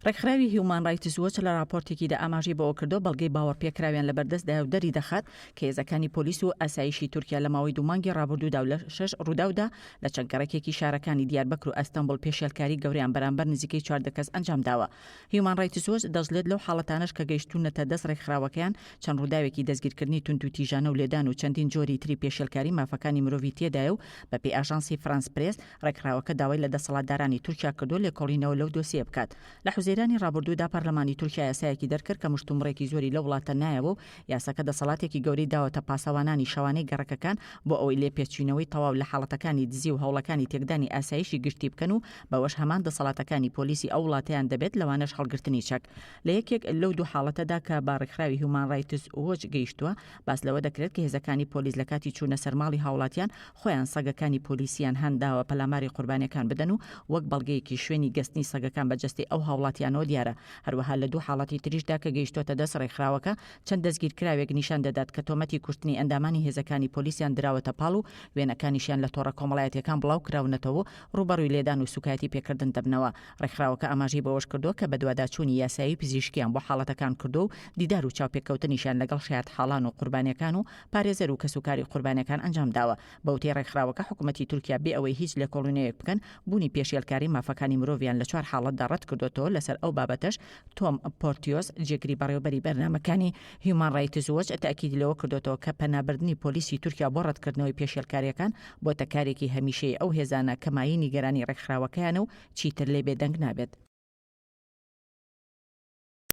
ڕێکخراوی هیومان ڕایتس وۆچ لە ڕاپۆرتێکیدا ئاماژەی بەوەکردووە، بەڵگەی باوەڕپێکراویان لەبەردەستدایە و دەریدەخات کە هێزەکانی پۆلیس و ئاسایشی تورکیا لە ماوەی دوو مانگی ڕابردوودا و لە شەش ڕووداودا لە چەند گەڕەکێکی شارەکانی دیاربەکر و ئەستەنبوڵ پێشێلکاری گەورەیان بەرامبەر نزیکەی 14 کەس ئەنجامداوە. هیومان ڕایتس وۆچ دەشڵێت لەو حاڵەتانەش کە گەیشتوونەتە دەست ڕێکخراوەکەیان چەند ڕووداوێکی دەستگیرکردنی توندوتیژانە و لێدان و چەندین جۆری تری پێشێلکاری مافەکانی مرۆڤی تێدایە و بەپێی ئاژانسی فرانس پرێس ڕێکخراوەکە داوای لە دەسەڵاتدارانی تورکیا کردووە لێکۆڵینەوە لەو دۆسیە بکات. لە حوزەیرانی ڕابردوودا پەرلەمانی تورکیا یاسایەکی دەرکرد کە مشتومڕێکی زۆری لەو وڵاتە نایەوە و یاساکە دەسەڵاتێکی گەورەی داوەتە پاسەوانانی شەوانەی گەڕەکەکان بۆ ئەوەی لێپێچینەوەی تەواو لە حاڵەتەکانی دزی و هەوڵەکانی تێکدانی ئاسایشی گشتی بکەن و بەوەش هەمان دەسەڵاتەکانی پۆلیسی ئەو وڵاتەیان دەبێت لەوانەش هەڵگرتنی چەک. لە یەکێک لەو دوو حاڵەتەدا کە بە ڕێکخراوی هیومان ڕایتس وۆچ گەیشتووە باس لەوە دەکرێت کە هێزەکانی پۆلیس لە کاتی چوونە سەر ماڵی هاوڵاتیان خۆیان سەگەکانی پۆلیسیان هان داوە پەلاماری قوربانیەکان بدەن و وەک بەڵگەیەکی شوێنی گەستنی سەگەکان بە جەستەی ئەو هاوڵاتیانەوە دیارە. هەروەها لە دوو حاڵەتی تریشدا کە گەیشتۆتە دەست ڕێکخراوەکە چەند دەستگیرکراوێک نیشان دەدات کە تۆمەتی کوشتنی ئەندامانی هێزەکانی پۆلیسیان دراوەتە پاڵ و وێنەکانیشیان لە تۆڕە کۆمەڵایەتیەکان بڵاو کراونەتەوە و ڕووبەڕووی لێدان و سوکایەتی پێکردن دەبنەوە. ڕێکخراوەکە ئاماژەی بەوەشکردووە کە بەدواداچوونی یاسایی و پزیشکیان بۆ حاڵەتەکان کردووە و دیدار و چاوپێکەوتنیشیان لەگەڵ شایەتحاڵان و قوربانیەکان و پارێزەر و کەسوکاری قوربانیەکان ئەنجامداوە. بەوتەی ڕێکخراوەکە حکومەتی تورکیا بێ ئەوەی هیچ لێکۆڵینەوەیەک بکەن بوونی پێشێلکاری مافەکانی مرۆڤیان لە چوار حاڵەتدا ڕەتکردۆتەوە لەسەر ئەو بابەتەش تۆم پۆرتیۆس جێگری بەڕێوەبەری بەرنامەکانی هیومان ڕایتس وۆچ تەئکیدی لەوە کردۆتەوە کە پەنابردنی پۆلیسی تورکیا بۆ ڕەتکردنەوەی پێشێلکاریەکان بۆتە کارێکی هەمیشەیی ئەو هێزانە کە مایەی نیگەرانی ڕێکخراوەکەیانە و چیتر لێی بێدەنگ نابێت.